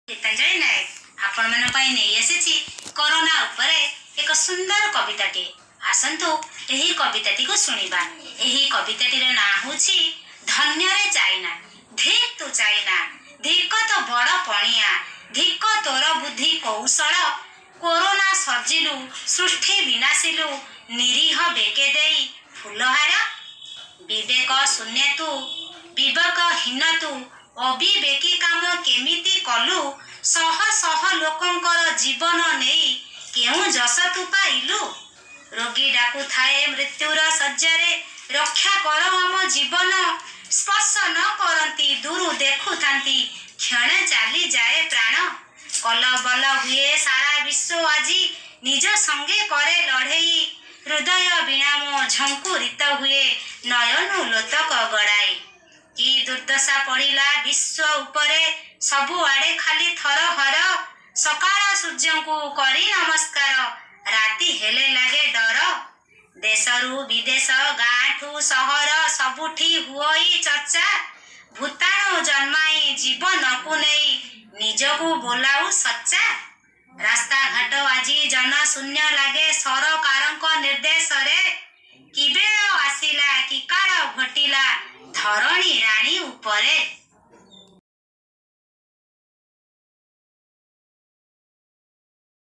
ଗୀତାଞ୍ଜଳି ନାୟକ ଆପଣମାନଙ୍କ ପାଇଁ ନେଇ ଆସିଛି କରୋନା ଉପରେ ଏକ ସୁନ୍ଦର କବିତାଟିଏ। ଆସନ୍ତୁ ଏହି କବିତାଟିକୁ ଶୁଣିବା। ଏହି କବିତାଟିର ନାଁ ହେଉଛି ଧନ୍ୟରେ ଚାଇନା। ଧିକ୍ ତୁ ଚାଇନା, ଧିକ ତୋ ବଡ଼ ପଣିଆ, ଧିକ ତୋର ବୁଦ୍ଧି କୌଶଳ। କୋରୋନା ସର୍ଜିଲୁ, ସୃଷ୍ଟି ବିନାଶିଲୁ, ନିରୀହ ବେକେ ଦେଇ ଫୁଲହାର। ବିବେକ ଶୂନ୍ୟ ତୁ, ବିବେକହୀନ ତୁ, ଅବିବେକୀ କାମ କେମିତି କଲୁ? ଶହ ଶହ ଲୋକଙ୍କର ଜୀବନ ନେଇ କେଉଁ ଯଶ ତୁ ପାଇଲୁ? ରୋଗୀ ଡାକୁଥାଏ ମୃତ୍ୟୁର ଶଯ୍ୟାରେ, ରକ୍ଷା କର ଆମ ଜୀବନ। ସ୍ପର୍ଶ ନ କରନ୍ତି, ଦୂରୁ ଦେଖୁଥାନ୍ତି, କ୍ଷଣେ ଚାଲିଯାଏ ପ୍ରାଣ। କଲବଲ ହୁଏ ସାରା ବିଶ୍ୱ ଆଜି, ନିଜ ସଙ୍ଗେ କରେ ଲଢ଼େଇ। ହୃଦୟ ବୀଣା ମୋ ଝଙ୍କୁରିତ ହୁଏ, ନୟନୁ ଲୋତକ ଗଡ଼ାଇ। କି ଦୁର୍ଦ୍ଦଶା ପଡ଼ିଲା ବିଶ୍ୱ ଉପରେ, ସବୁଆଡ଼େ ଖାଲି ଥରହର। ସକାଳ ସୂର୍ଯ୍ୟଙ୍କୁ କରି ନମସ୍କାର, ରାତି ହେଲେ ଲାଗେ ଡର। ଦେଶରୁ ବିଦେଶ, ଗାଁଠୁ ସହର, ସବୁଠି ହୁଅଇ ଚର୍ଚ୍ଚା। ଭୂତାଣୁ ଜନ୍ମାଇ ଜୀବନକୁ ନେଇ ନିଜକୁ ବୋଲାଉ ସଚ୍ଚା। ରାସ୍ତାଘାଟ ଆଜି ଜନଶୂନ୍ୟ ଲାଗେ ସରକାରଙ୍କ ନିର୍ଦ୍ଦେଶରେ। କି ବେଳ ଆସିଲା, କି କାଳ ଘଟିଲା ଧରଣୀ ରାଣୀ ଉପରେ।